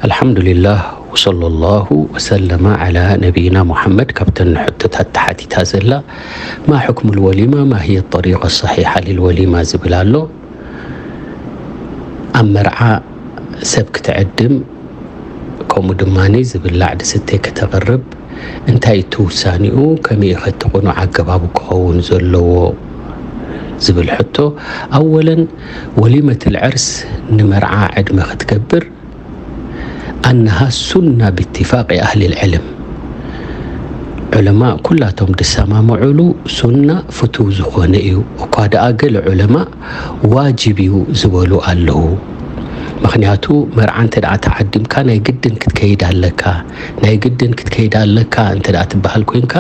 ኣልሓምዱሊላህ ወሰለላሁ ወሰለመ ዓላ ነቢይና ሙሓመድ። ካብተን ሕቶታት ተሓቲታ ዘላ ማ ሕክሙል ወሊማ ማ ህየ ጠሪቀ ሰሒሓ ሊል ወሊማ ዝብል ኣሎ። ኣብ መርዓ ሰብ ክትዕድም ከምኡ ድማ ዝብላዕ ዝስተ ከተቕርብ እንታይ እቲ ውሳኔኡ ከመይ ከ እቲ ቅኑዕ ኣገባቡ ክኸውን ዘለዎ ዝብል ሕቶ። ኣወለን ወሊመት ልዕርስ ንመርዓ ዕድመ ክትገብር ኣነሃ ሱና ብትፋቂ ኣህሊ ልዕልም። ዑለማእ ኩላቶም ዝሰማምዑሉ ሱና ፍቱው ዝኾነ እዩ። እኳ ደኣ ገለ ዑለማእ ዋጅብ እዩ ዝበሉ ኣለዉ። ምኽንያቱ መርዓ እንተ ደኣ ተዓዲምካ ናይ ግድን ክትከይድ ኣለካ። ናይ ግድን ክትከይድ ኣለካ እንተ ደኣ ትበሃል ኮይንካ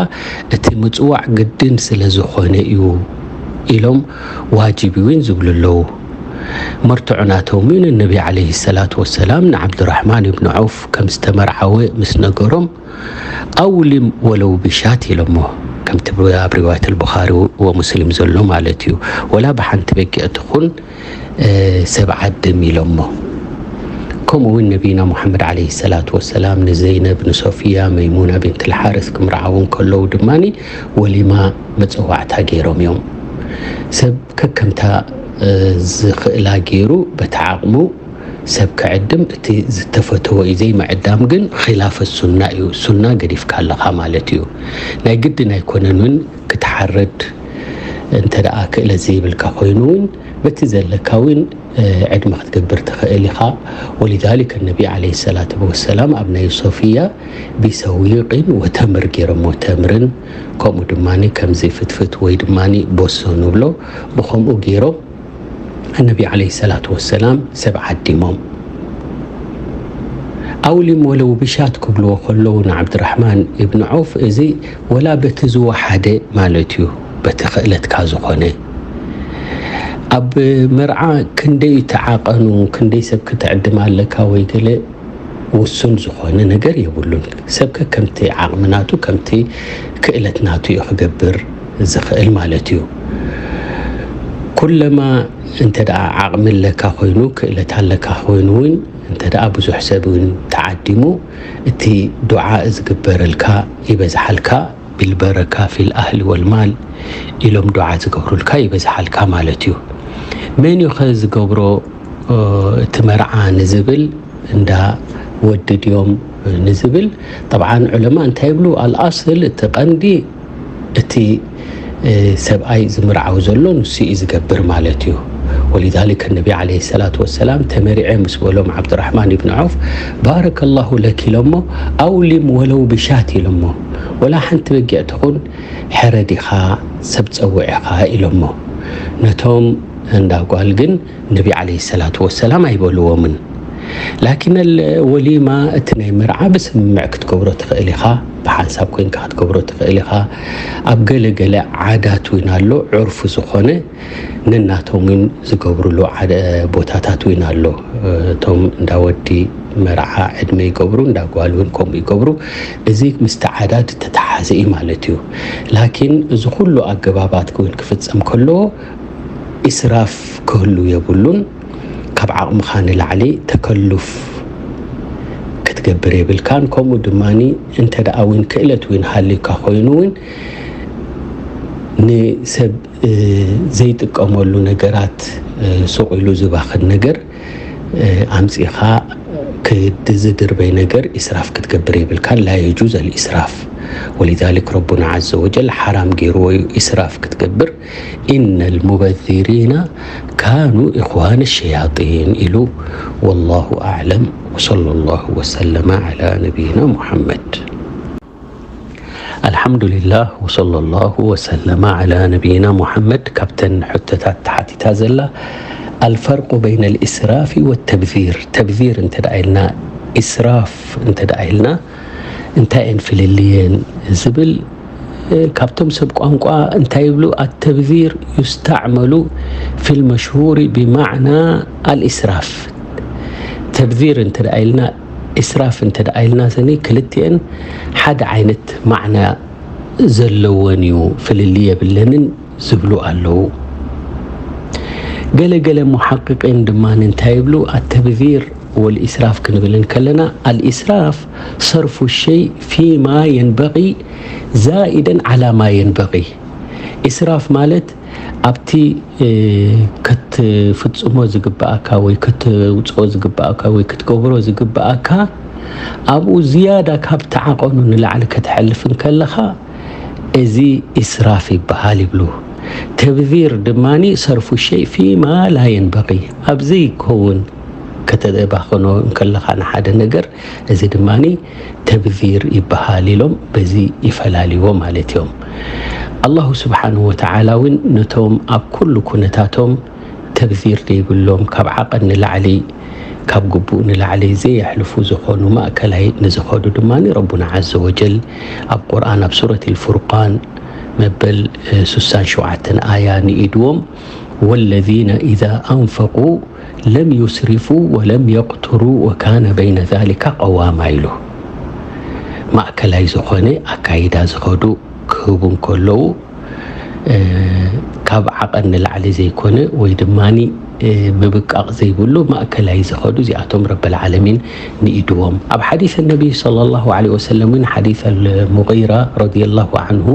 እቲ ምጽዋዕ ግድን ስለ ዝኾነ እዩ ኢሎም ዋጅብ እዩ ዝብሉ ኣለዉ። መርትዖ ናቶም እዩ። ነቢ ዓለይሂ ሰላቱ ወሰላም ንዓብዱራሕማን ብን ዐውፍ ከም ዝተመርዓወ ምስ ነገሮም ኣውሊም ወለው ብሻት ኢሎሞ። ከምቲ ኣብ ሪዋየት ኣልቡኻሪ ወሙስሊም ዘሎ ማለት እዩ። ወላ ብሓንቲ በጊዕ ትኹን ሰብ ዓድም ኢሎሞ። ከምኡ እውን ነቢና ሙሓመድ ዓለይሂ ሰላቱ ወሰላም ንዘይነብ፣ ንሶፊያ፣ መይሙና ቢንት ልሓርስ ክምርዓውን ከለዉ ድማ ወሊማ መፀዋዕታ ገይሮም እዮም። ሰብ ከከምታ ዝኽእላ ገይሩ በቲ ዓቕሙ ሰብ ክዕድም፣ እቲ ዝተፈተወ እዩ። ዘይምዕዳም ግን ኺላፈ ሱና እዩ። ሱና ገዲፍካ ኣለኻ ማለት እዩ። ናይ ግድን ኣይኮነን እውን ክትሓርድ እንተ ደኣ ክእለት ዘይብልካ ኮይኑ እውን በቲ ዘለካ እውን ዕድመ ክትገብር ትኽእል ኢኻ። ወሊዛሊከ ነቢ ዓለይሂ ሰላቱ ወሰላም ኣብ ናይ ሶፍያ ቢሰዊቅን ወተምር ገይሮሞ፣ ተምርን ከምኡ ድማ ከምዚ ፍትፍት ወይ ድማ ቦሶ ንብሎ፣ ብኸምኡ ገይሮም ነቢ ዓለይሂ ሰላቱ ወሰላም ሰብ ዓዲሞም። ኣውሊም ወለው ብሻት ክብልዎ ከለዉ ንዓብድራሕማን ኢብን ዐውፍ፣ እዚ ወላ በቲ ዝወሓደ ማለት እዩ፣ በቲ ክእለትካ ዝኾነ። ኣብ መርዓ ክንደይ ትዓቐኑ፣ ክንደይ ሰብ ክትዕድም ኣለካ ወይ ገለ ውሱን ዝኾነ ነገር የብሉን። ሰብ ከከምቲ ዓቕሚ ናቱ፣ ከምቲ ክእለት ናቱ እዩ ክገብር ዝኽእል ማለት እዩ። ኩለማ እንተ ደኣ ዓቕሚ ኣለካ ኮይኑ፣ ክእለት ኣለካ ኮይኑ እውን፣ እንተ ደኣ ብዙሕ ሰብ እውን ተዓዲሙ፣ እቲ ዱዓ ዝግበረልካ ይበዝሓልካ፣ ቢልበረካ ፊል ኣህሊ ወልማል ኢሎም ዱዓ ዝገብሩልካ ይበዝሓልካ ማለት እዩ። መን እዩ ኸ ዝገብሮ? እ፣ እቲ መርዓ ንዝብል እንዳ ወዲ ድዮም ንዝብል፣ ጠብዓን ዑለማ እንታይ ይብሉ? ኣልኣስል፣ እቲ ቀንዲ እቲ፣ እ፣ ሰብኣይ ዝምርዓው ዘሎ ንሱ እዩ ዝገብር ማለት እዩ። ወሊዛሊከ ነቢ ዓለይሂ ሰላቱ ወሰላም ተመሪዐ ምስ በሎም ዓብዱራሕማን ኢብን ዐውፍ፣ ባረከላሁ ለክ ኢሎሞ፣ ኣውሊም ወለው ብሻት ኢሎሞ፣ ወላ ሓንቲ በጊዕ ትኹን ሕረድ ኢኻ፣ ሰብ ጸውዕ ኢኻ ኢሎሞ። ነቶም እንዳ ጓል ግን ነቢ ዓለይሂ ሰላቱ ወሰላም ኣይበልዎምን። ላኪን ወሊማ እቲ ናይ መርዓ ብስምምዕ ክትገብሮ ትኽእል ኢኻ፣ ብሓንሳብ ኮይንካ ክትገብሮ ትኽእል ኢኻ። ኣብ ገለ ገለ ዓዳት እውን ኣሎ፣ ዑርፊ ዝኾነ ነናቶም እውን ዝገብሩሉ ዓደ-፣ ቦታታት እውን ኣሎ። እቶም እንዳ ወዲ መርዓ ዕድመ ይገብሩ፣ እንዳ ጓል እውን ከምኡ ይገብሩ። እዚ ምስቲ ዓዳት ዝተተሓዘ እዩ ማለት እዩ። ላኪን እዚ ኩሉ ኣገባባት እውን ክፍጸም ከለዎ ኢስራፍ ክህሉ የብሉን። ካብ ዓቕምኻ ንላዕሊ ተከሉፍ ክትገብር የብልካን። ከምኡ ድማ እንተ ደኣ እውን ክእለት እውን ሃልዩካ ኮይኑ እውን ንሰብ፣ እ፣ ዘይጥቀመሉ ነገራት፣ እ፣ ሱቕ ኢሉ ዝባኽን ነገር፣ እ፣ ኣምጺኻ ክድ-፣ ዝድርበይ ነገር ኢስራፍ ክትገብር የብልካን። ላ የጁዝ ኣልኢስራፍ። ወሊዛሊክ ረቡና ዐዘ ወጀል ሓራም ገይርዎ እዩ ኢስራፍ ክትገብር። ኢነ ልሙበዚሪና ካኑ ኢኽዋነ ሸያጢን ኢሉ። ወላሁ ኣዕለም። ወሰለላሁ ወሰለመ ዐላ ነቢይና ሙሐመድ። ኣልሓምዱሊላህ ወሰለላሁ ወሰለመ ዐላ ነቢይና ሙሐመድ። ካብተን ሕቶታት ተሓቲታ ዘላ፣ ኣልፈርቁ በይነ ልእስራፊ ወተብዚር። ተብዚር እንተ ደኣ ኢልና፣ ኢስራፍ እንተ ደኣ ኢልና እንታይ እየን ፍልልየን ዝብል፣ እ፣ ካብቶም ሰብ ቋንቋ እንታይ ይብሉ? ኣተብዚር ዩስተዕመሉ ፊል መሽሁሪ ብማዕና ኣልኢስራፍ። ተብዚር እንተ ደኣ ኢልና፣ ኢስራፍ እንተ ደኣ ኢልና፣ ሰኒ ክልቲኤን ሓደ ዓይነት ማዕና ዘለወን እዩ፣ ፍልልይ የብለንን ዝብሉ ኣለዉ። ገለ ገለ ሙሓቅቂን ድማ እንታይ ይብሉ? ኣተብዚር والإسراف ክንብል እንከለና الإسراف صرف الشيء فيما ينبغي زائدا على ما ينبغي። إسراف ማለት ኣብቲ ክትፍጽሞ ዝግባኣካ ወይ ክትውፅኦ ዝግባኣካ ወይ ክትገብሮ ዝግባኣካ ኣብኡ ዝያዳ ካብቲ ዓቐኑ ንላዕሊ ከተሕልፍ እንከለኻ እዚ ኢስራፍ ይበሃል ይብሉ። ተብዚር ድማ ሰርፉ ሸይ ፊማ ላ የንበቂ፣ ኣብ ዘይከውን ከተባኽኖ እንከለኻ ንሓደ ነገር፣ እዚ ድማ ተብዚር ይበሃል ኢሎም በዚ ይፈላልዎ ማለት እዮም። ኣላሁ ስብሓንሁ ወተዓላ እውን ነቶም ኣብ ኩሉ ኩነታቶም ተብዚር ዘይብሎም፣ ካብ ዓቐን ንላዕሊ፣ ካብ ግቡእ ንላዕሊ ዘየሕልፉ ዝኾኑ፣ ማእከላይ ንዝኸዱ ድማ ረቡና ዓዘ ወጀል ኣብ ቁርኣን ኣብ ሱረት ልፍርቃን መበል ስሳን ሸውዓተን ኣያ ንኢድዎም፣ ወለዚነ ኢዛ ኣንፈቁ ለም ዩስሪፉ ወለም የቅቱሩ ወካነ በይነ ዛሊካ ቀዋማ ኢሉ። ማእከላይ ዝኾነ ኣካይዳ ዝኸዱ ክህቡ እንከለዉ፣ ካብ ዓቐን ንላዕሊ ዘይኮነ ወይ ድማ ምብቃቕ ዘይብሉ ማእከላይ ዝኸዱ እዚኣቶም ረበል ዓለሚን ንኢድዎም። ኣብ ሓዲስ ነቢይ ሰለላሁ ዐለይሂ ወሰለም እውን ሓዲስ ኣልሙጊራ ረዲየላሁ ዐንሁ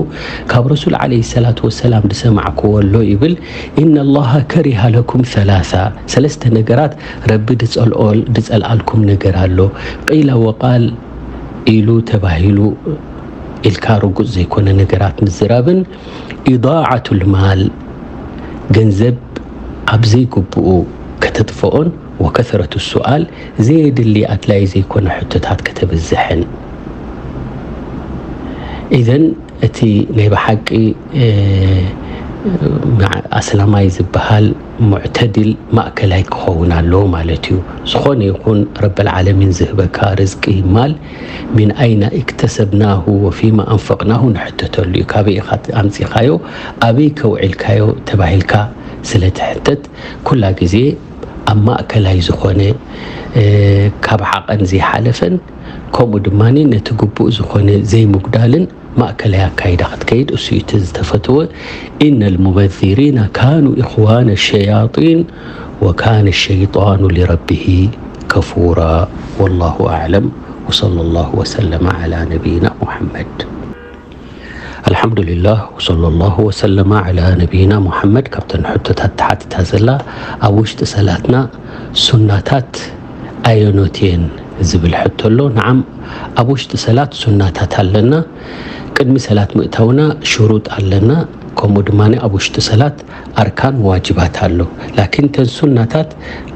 ካብ ረሱል ዐለይሂ ሰላቱ ወሰላም ዝሰማዕክዎ ኣሎ ይብል፣ ኢነ ላሃ ከሪሃ ለኩም ሰላሳ፣ ሰለስተ ነገራት ረቢ ድጸልኦል ድጸልኣልኩም ነገር ኣሎ። ቂለ ወቃል ኢሉ ተባሂሉ ኢልካ ርጉጽ ዘይኮነ ነገራት ምዝራብን ኢዳዓቱል ማል፣ ገንዘብ ኣብ ዘይግብኡ ከተጥፍኦን ወከስረቱ ሱኣል፣ ዘየድሊ ኣድላይ ዘይኮነ ሕቶታት ከተብዝሕን። ኢዘን እቲ ናይ ብሓቂ ኣስላማይ ዝበሃል ሙዕተድል ማእከላይ ክኸውን ኣለዎ ማለት እዩ። ዝኾነ ይኹን ረበል ዓለሚን ዝህበካ ርዝቂ ማል ሚን ኣይና እክተሰብናሁ ወፊማ ኣንፈቅናሁ ንሕተተሉ እዩ። ካበይ ኢኻ ኣምፂኻዮ፣ ኣበይ ከውዒልካዮ ተባሂልካ ስለ ትሕተት፣ ኩላ ግዜ ኣብ ማእከላይ ዝኾነ ካብ ዓቐን ዘይሓለፈን ከምኡ ድማ ነቲ ግቡእ ዝኾነ ዘይምጉዳልን ማእከላይ ኣካይዳ ክትከይድ እሱ እዩ እቲ ዝተፈትወ። ኢነ ልሙበዚሪነ ካኑ ኢኽዋነ ሸያጢን ወካነ ሸይጣኑ ሊረቢሂ ከፉራ። ወላሁ ኣዕለም ወሰለ ላሁ ወሰለመ ዓላ ነቢይና ሙሐመድ። ኣልሓምዱሊላህ ወሰለ ላሁ ወሰለመ ዓላ ነቢይና ሙሐመድ። ካብተን ሕቶታት ተሓቲታ ዘላ ኣብ ውሽጢ ሰላትና ሱናታት ኣየኖት እየን ዝብል ሕቶ ኣሎ። ንዓም ኣብ ውሽጢ ሰላት ሱናታት ኣለና። ቅድሚ ሰላት ምእታውና ሽሩጥ ኣለና። ከምኡ ድማ ኣብ ውሽጢ ሰላት ኣርካን ዋጅባት ኣሎ። ላኪን ተን ሱናታት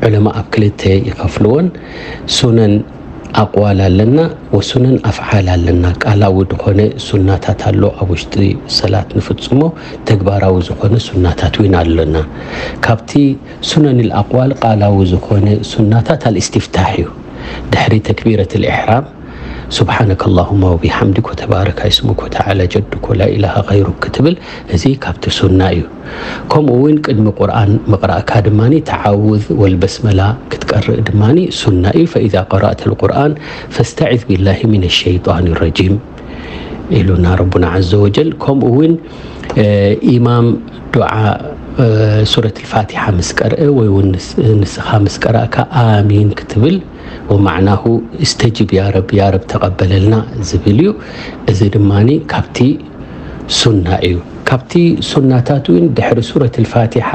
ዑለማ ኣብ ክልተ ይኸፍልዎን። ሱነን ኣቕዋል ኣለና ወሱነን ኣፍዓል ኣለና። ቃላዊ ዝኾነ ሱናታት ኣሎ ኣብ ውሽጢ ሰላት ንፍጽሞ፣ ተግባራዊ ዝኾነ ሱናታት እውን ኣለና። ካብቲ ሱነን ኣቕዋል ቃላዊ ዝኾነ ሱናታት ኣልእስቲፍታሕ እዩ። ድሕሪ ተክቢረት ልኢሕራም ሱብሓነከ ላሁማ ወቢሓምዲክ ወተባረከ እስሙክ ወተዓላ ጀዱክ ወላ ኢላሃ ገይሩክ ክትብል፣ እዚ ካብቲ ሱና እዩ። ከምኡ እውን ቅድሚ ቁርኣን ምቕራእካ ድማ ተዓውዝ ወልበስመላ ክትቀርእ ድማ ሱና እዩ። ፈኢዛ ቀራእተ ልቁርኣን ፈስተዒዝ ቢላሂ ሚነ ሸይጣን ረጂም ኢሉና ረቡና ዓዘ ወጀል። ከምኡ እውን ኢማም ዱዓ ሱረት ልፋቲሓ ምስ ቀርአ ወይ እውን ንስኻ ምስ ቀራእካ ኣሚን ክትብል፣ ወማዕናሁ እስተጅብ ያ ረብ፣ ያ ረብ ተቐበለልና ዝብል እዩ። እዚ ድማ ካብቲ ሱና እዩ። ካብቲ ሱናታት እውን ድሕሪ ሱረት ልፋቲሓ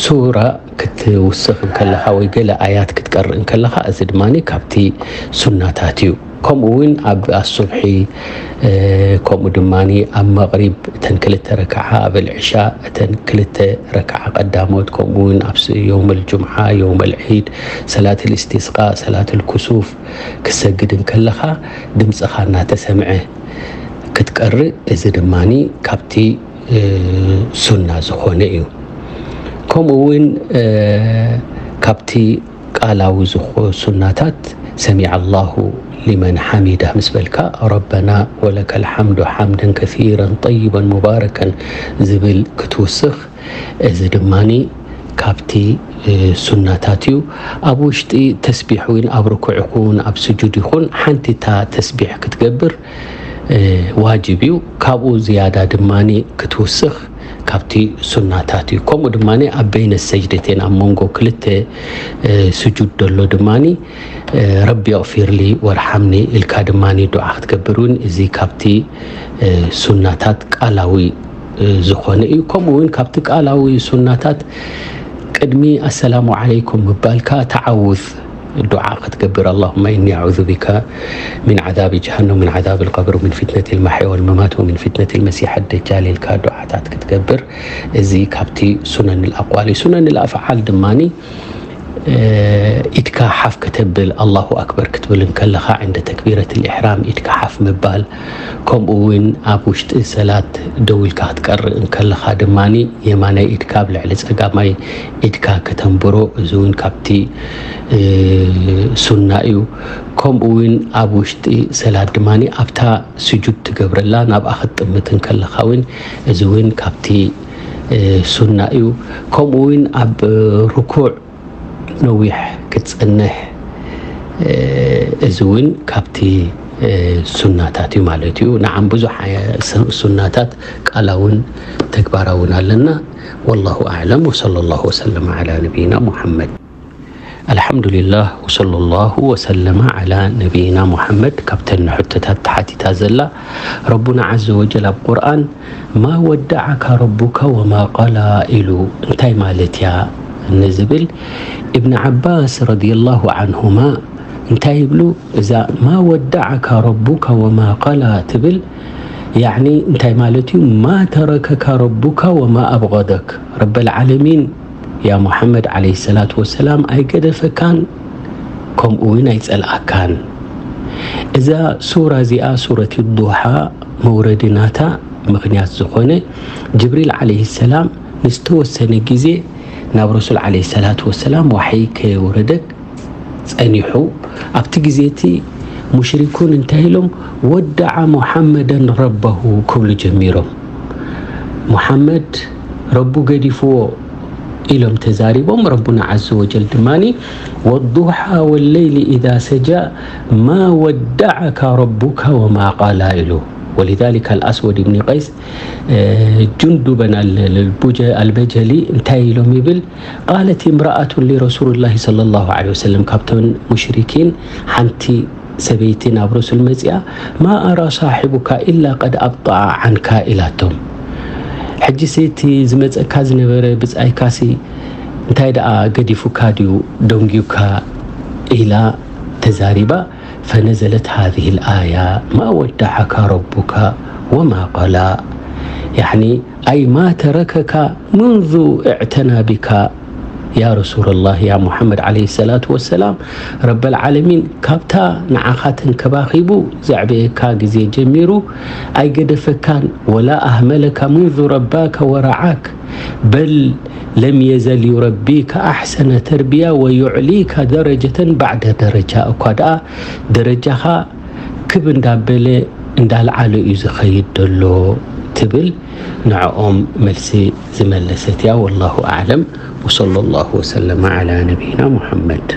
ሱራ ክትውስኽ እንከለኻ ወይ ገለ ኣያት ክትቀርእ እንከለኻ፣ እዚ ድማ ካብቲ ሱናታት እዩ። ከምኡ እውን ኣብ ኣሱብሒ፣ ከምኡ ድማ ኣብ መቕሪብ እተን ክልተ ረክዓ፣ ኣብ ልዕሻ እተን ክልተ ረክዓ ቀዳሞት፣ ከምኡ እውን ኣብ የውመል ጁምዓ፣ የውመል ዒድ፣ ሰላት ልእስቲስቃ፣ ሰላት ልኩሱፍ ክሰግድ እንከለኻ ድምፅኻ እናተሰምዐ ክትቀርእ፣ እዚ ድማ ካብቲ ሱና ዝኾነ እዩ። ከምኡ እውን ካብቲ ቃላዊ ዝኾ ሱናታት ሰሚዐ ኣላሁ ሊመን ሓሚዳ ምስ በልካ ረበና ወለከል ሓምዱ ሓምደን ከሲረን ጠይበን ሙባረከን ዝብል ክትውስኽ፣ እዚ ድማ ካብቲ ሱናታት እዩ። ኣብ ውሽጢ ተስቢሕ እውን ኣብ ርኩዕ ይኹን ኣብ ስጁድ ይኹን ሓንቲ እታ ተስቢሕ ክትገብር ዋጅብ እዩ። ካብኡ ዝያዳ ድማ ክትውስኽ ካብቲ ሱናታት እዩ። ከምኡ ድማ ኣብ በይነ ሰጅደቴን ኣብ መንጎ ክልተ ስጁድ ዘሎ ድማ ረቢ ኣቕፊርሊ ወርሓምኒ ኢልካ ድማ ዱዓ ክትገብር እውን እዚ ካብቲ ሱናታት ቃላዊ ዝኾነ እዩ። ከምኡ እውን ካብቲ ቃላዊ ሱናታት ቅድሚ ኣሰላሙ ዓለይኩም ምባልካ ተዓውዝ ዱዓ ክትገብር ኣላሁመ ኢኒ ኣዑዙ ቢከ ሚን ዓዛቢ ጀሃነም ወሚን ዓዛቢ ልቀብር ወሚን ፊትነት ልማሕያ ወልመማት ወሚን ፊትነት ልመሲሕ ደጃል ኢልካ ዱዓታት ክትገብር እዚ ካብቲ ሱነን ልኣቋል እዩ። ሱነን ልኣፍዓል ድማኒ ኢድካ ሓፍ ከተብል ኣላሁ ኣክበር ክትብል እንከለኻ ዕንደ ተክቢረት ልኢሕራም ኢድካ ሓፍ ምባል፣ ከምኡ እውን ኣብ ውሽጢ ሰላት ደው ኢልካ ክትቀርእ እንከለኻ ድማ የማናይ ኢድካ ኣብ ልዕሊ ጸጋማይ ኢድካ ከተንብሮ፣ እዚ እውን ካብቲ ሱና እዩ። ከምኡ እውን ኣብ ውሽጢ ሰላት ድማ ኣብታ ስጁድ ትገብረላ ናብኣ ክትጥምት እንከለኻ እውን እዚ እውን ካብቲ ሱና እዩ። ከምኡ እውን ኣብ ርኩዕ ነዊሕ ክትጸንሕ እዚ እውን ካብቲ ሱናታት እዩ ማለት እዩ። ንዓም ብዙሕ ሱናታት ቃላውን ተግባራውን ኣለና። ወላሁ ኣዕለም ወሰለ ላሁ ወሰለም ዓላ ነቢይና ሙሐመድ። ኣልሓምዱሊላህ ወሰለ ላሁ ወሰለመ ዓላ ነቢይና ሙሐመድ። ካብተን ንሕቶታት ተሓቲታ ዘላ ረቡና ዓዘ ወጀል ኣብ ቁርኣን ማ ወደዓካ ረቡካ ወማ ቀላ ኢሉ እንታይ ማለት እያ ንዝብል፣ እብን ዓባስ ረዲየላሁ ዓንሁማ እንታይ ይብሉ? እዛ ማ ወደዓካ ረቡካ ወማ ቀላ ትብል ያዕኒ እንታይ ማለት እዩ? ማ ተረከካ ረቡካ ወማ ኣብገደክ፣ ረበል ዓለሚን ያ ሙሐመድ ዓለይሂ ሰላቱ ወሰላም ኣይገደፈካን ከምኡ እውን ኣይጸልኣካን። እዛ ሱራ እዚኣ ሱረት ዱሓ መውረዲ ናታ ምኽንያት ዝኾነ ጅብሪል ዓለይሂ ሰላም ንዝተወሰነ ግዜ ናብ ረሱል ዓለይሂ ሰላቱ ወሰላም ዋሕይ ከየውረደ ጸኒሑ ኣብቲ ግዜ እቲ ሙሽሪኩን እንታይ ኢሎም ወደዓ ሙሐመደን ረበሁ ክብሉ ጀሚሮም። ሙሐመድ ረቡ ገዲፍዎ ኢሎም ተዛሪቦም። ረቡና ዓዘ ወጀል ድማኒ ወዱሓ ወለይሊ ኢዛ ሰጃ ማ ወደዓካ ረቡካ ወማ ቃላ ኢሉ። ወሊዛሊካ ኣልኣስወድ ኢብኒ ቀይስ ጁንዱበን ኣልበጀሊ እንታይ ኢሎም ይብል? ቃለት እምረኣቱን ሊረሱሉላሂ ሰለላሁ ዐለይሂ ወሰለም፣ ካብተን ሙሽሪኪን ሓንቲ ሰበይቲ ናብ ረሱል መጺኣ ማ ኣራ ሳሒቡካ ኢላ ቀድ ኣብጠዓ ዓንካ ኢላቶም። ሕጂ ሰይቲ ዝመጸካ ዝነበረ ብጻይካሲ እንታይ ደኣ ገዲፉካ ድዩ ደንጊዩካ ኢላ ተዛሪባ። ፈነዘለት ሃዚህ ልኣያ ማ ወደዓካ ረቡካ ወማ ቀላ ያዕኒ ኣይ ማ ተረከካ ሙንዙ እዕተና ቢካ ያ ረሱለላህ ያ ሙሐመድ ዓለይሂ ሰላቱ ወሰላም። ረበል ዓለሚን ካብታ ንዓኻ ተንከባኺቡ ዘዕበየካ ግዜ ጀሚሩ ኣይገደፈካን። ወላ ኣህመለካ ሙንዙ ረባካ ወረዓክ በል ለም የዘል ዩረቢካ ኣሕሰነ ተርቢያ ወዩዕሊካ ደረጀተን ባዕደ ደረጃ። እኳ ደኣ ደረጃኻ ክብ እንዳበለ እንዳልዓለ እዩ ዝኸይድ ዘሎ ትብል ንዕኦም መልሲ ዝመለሰት እያ። ወላሁ ኣዕለም ወሰለ ላሁ ወሰለመ ዓላ ነቢይና ሙሐመድ።